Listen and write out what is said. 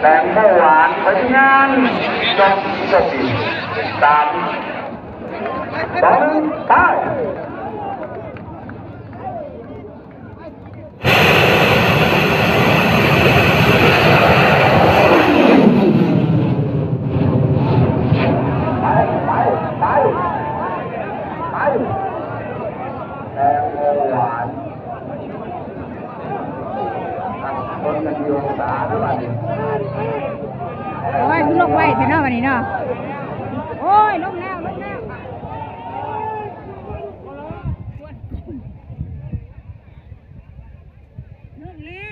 ແຕງໂມຫວານ ໄປທີ່ງານ ຈອບ ໂຊກດີ ສາມ ສອງ ໄປ. ໄປ ໄປ ໄປ ໄປ ແຕງໂມຫວານ ຄົນກັນຢູ່ອົງສາເດີ້ບາດນີ້. ໂອ້ຍ ຄືລົງໄວແທ້ເນາະບາດນີ້ເນາະ. ໂອ້ຍ ລົງແລ້ວ ລົງແລ້ວ ລົງແລ້